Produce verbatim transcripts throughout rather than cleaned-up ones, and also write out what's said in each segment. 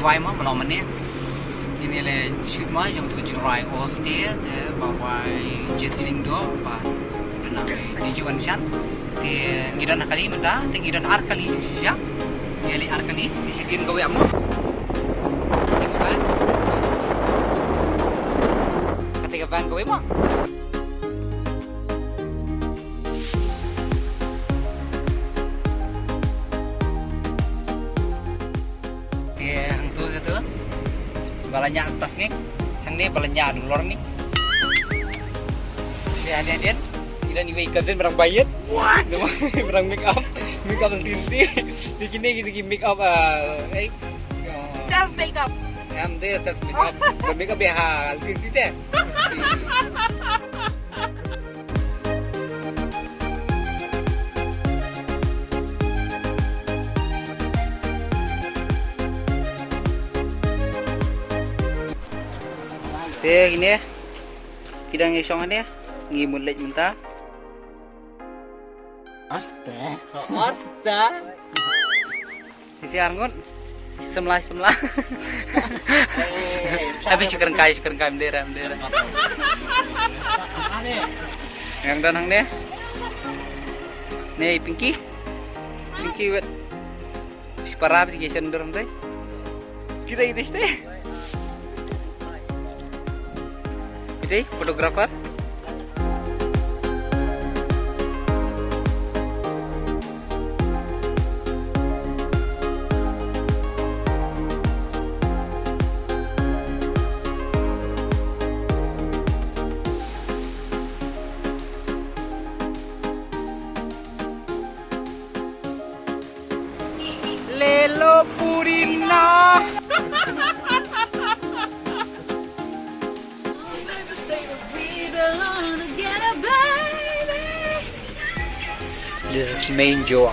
Wai ma ba long mane. Ini le shoot ma jong tu jingrwai Oste te ba wai Jesse Lyngdoh ba duna D J Wan Shan. Te ngi don ha kali mynta te ngi don ar kali jong shisha. Ngi le ar kali te sha dien kawei mo. Kata ka van kawei mo. Te hangtu hangtu ba la ñiah tas ngek. Hangne ba la ñiah dulor ni. Te hangne hangne ida ni wei cousin merang bayet. What? Merang make up. Make up tinti. Di kini kini make up ah eh. Self makeup. Em te self make up. Ba make up ya ha tinti te. Te ine ki dang ïa shong hangne ngi mut leit mynta. Aste. Asta. Isi arngut. Semla semla. Abi syukur engkai syukur engkai mdera mdera. Yang dan hangne. Nih Pinky. Pinky wet. Para bi sigi sendor nte. Kita kita site. Kita photographer. Lelo Purina. This is main joy.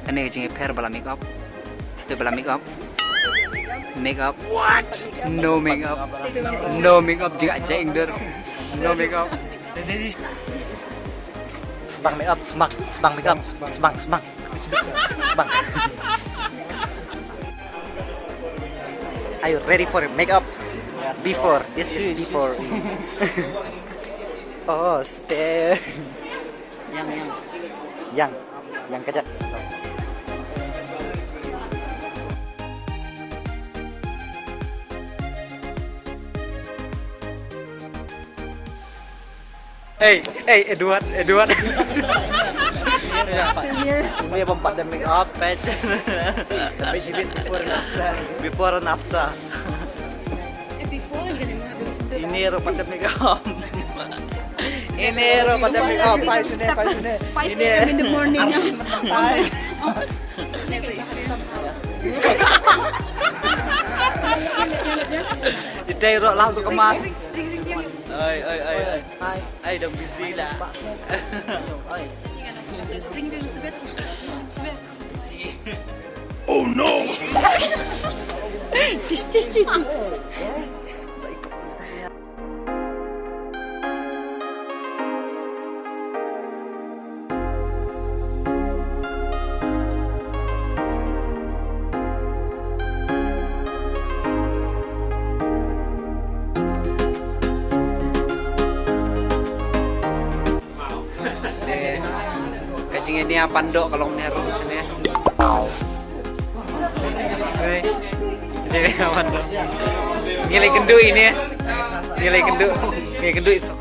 Kane ka jingïapher ba la make up. Te ba la make up. Make up. What? No make up. No make up jingajak ingder. No make up. Sbang make up, sbang, sbang make up, sbang, sbang. Sbang. Are you ready for make up? Before. This is before. Oh, stay. Yang, yang. Yang. Yang kejap. Hey, hey, Edward, Edward. Ini apa empat dan make up, pet. Sampai sibit before and after. Before and after. Ini rupa dan make up. Ini rupa dan make up, five sini, five sini. Five a.m. in the morning. Five. Ita iro lah tu kemas. Oi, oi, oi, oi. Hai. Ai, dah busy lah. Oi. Oh no. Tis tis tis tis. Ka jingïania pandok ka long ne rong ne. Ka jingïania pandok. Ngi lei kynduh ine. Ngi lei kynduh. Ngi lei kynduh isok.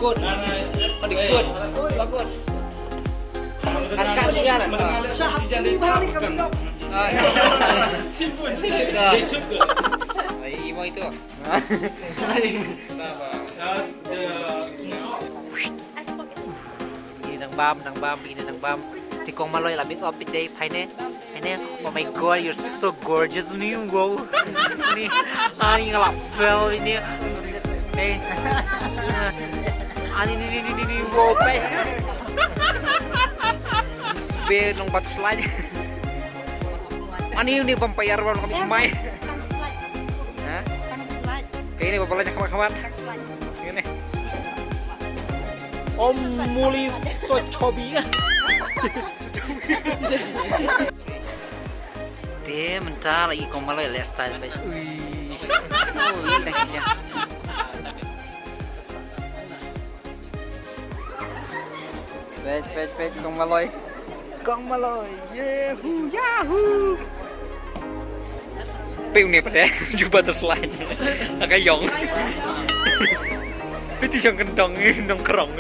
Good. Good. Bagus. Angkat siang. Ai, imo itu. Ini nang bam, nang bam, ini nang bam. Tikong maloi la make up pitei phaine. Ini, oh my god, you're so gorgeous ni, wow. Ni, ani ngalap pel ini. Hey. Ani ni ni ni ni ni wow pe. Sbe long batu slide. Ani ni vampire bang kami mai. Ni ba balai khmat khmat. Ngene. Om muli sochobi. Te mynta lagi kong malai le style ba. Ui. Ui, dah kira. Peit, peit, peit, kong maloi. Kong maloi. Yehu, yahu. Peit une pat, eh. Jubah terselai. Agak yong. Peit shong kentong, nongkrong.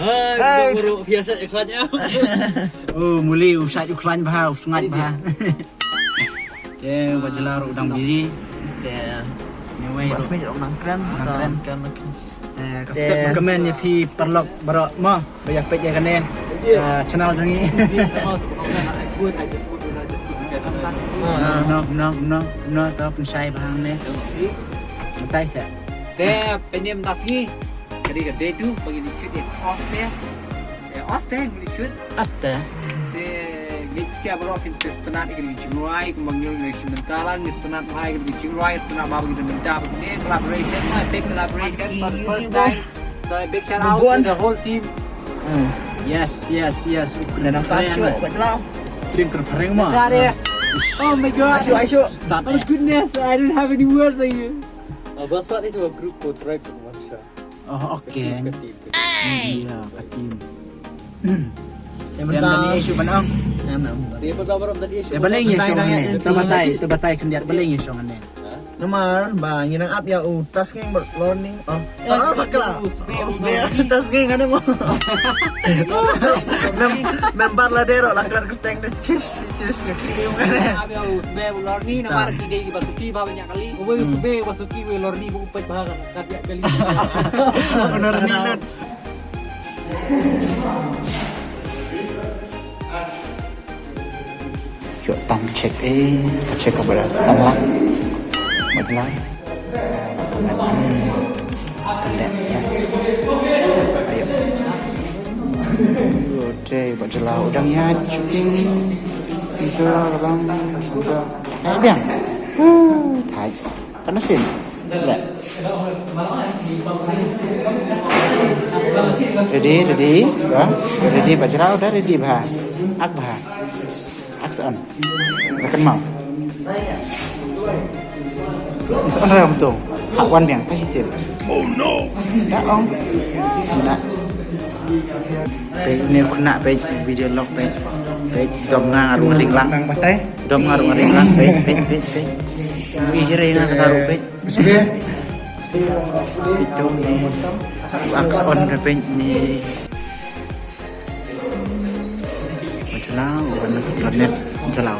Hai, hai. Baru biasa ikhlas ya. Oh, muli usah ikhlas bah, usngat bah. Ye, ba jela ruh dang busy. Te, anyway, ba ruh. Smi ruh nang kren, nang kren. Nang kren. Te, ka step recommend ïa phi paralok baroh mo, ba ïa peit ïa kane. Ah, channel jong ngi. No, no, no, no, no, to pynshai bha hangne. Mynta sa. Te, pynïam das ngi. Ka dei ka day two ba ngin ïa shoot ïa Oste. Ïa Oste ngin ïa shoot. Oste. Te ngi ïa baroh phin sa sngewtynnat ïa ka jingrwai kumba ngi ïa sngewtynnat lang, ngi sngewtynnat bha ïa ka jingrwai, sngewtynnat bha ba ngi da mynta ba ngi collaboration, a big collaboration for the first time. So a big shout out to the whole team. Hmm. Yes, yes, yes. Kren nang kren. Trim kren phareng ma. Oh my God. Aisyu, aisyu. Oh goodness, I don't have any words for you. Bas pat ni tu group ko try ko. Oh, okay. Ka team, ka team, ka team. Ïa, ka team. Em, em, em, em, em, em, em. Dia apa kau baru tadi issue? Balei ngin ïa shong hangne? To batai, to batai khyndiat balei ngin ïa shong hangne. Namar ba ngi nang ap ïa u Tasking bad Lorni. Oh, ah, sakla. Tasking hangne mo. Mem-, member la dei ruh la kren kyrteng de chis, chis, chis. Ngi ap ïa u Sbe u Lorni namar ki dei ba suki ba banyak kali. Wei u Sbe ba suki wei Lorni ba u peit ba ka. Bener ni lut. Ïoh tam check eh, check ka bada samla. Madlai. Yes. Ayo. Oke, bajala udang ya shooting. Itu abang udah. Eh, biang. Huh, tai. Panas sih. Lihat. Ready, ready. Ba ready ba jraw da ready ba. Ak ba. Ak sa on. Ba kan mau. Sa on ra mtu. Hak wan biang ta shisien. Oh no. Da ong. Na. Pe ni khna pe video log pe. Pe dom nga rung ring lang. Nang batai. Dom nga rung ring lang pe pe pe pe. Wi jere nga ka ru pe. Sbe. Pito ni. Ak sa on re peit ni. Jalaw, planet jalaw.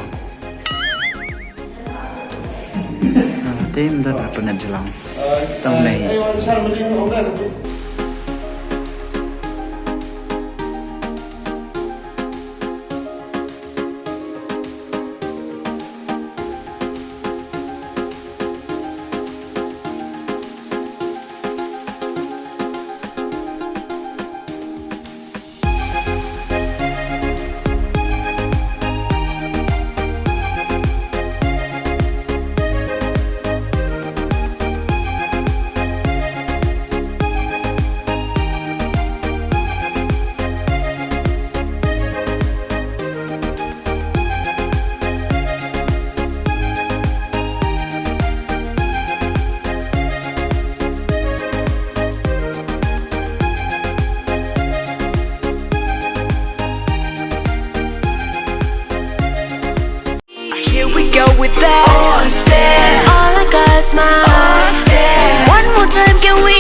Ah, tim don planet jalaw. Tang nei. Here we go with that. Austin. All I got is my Austin. One more time, can we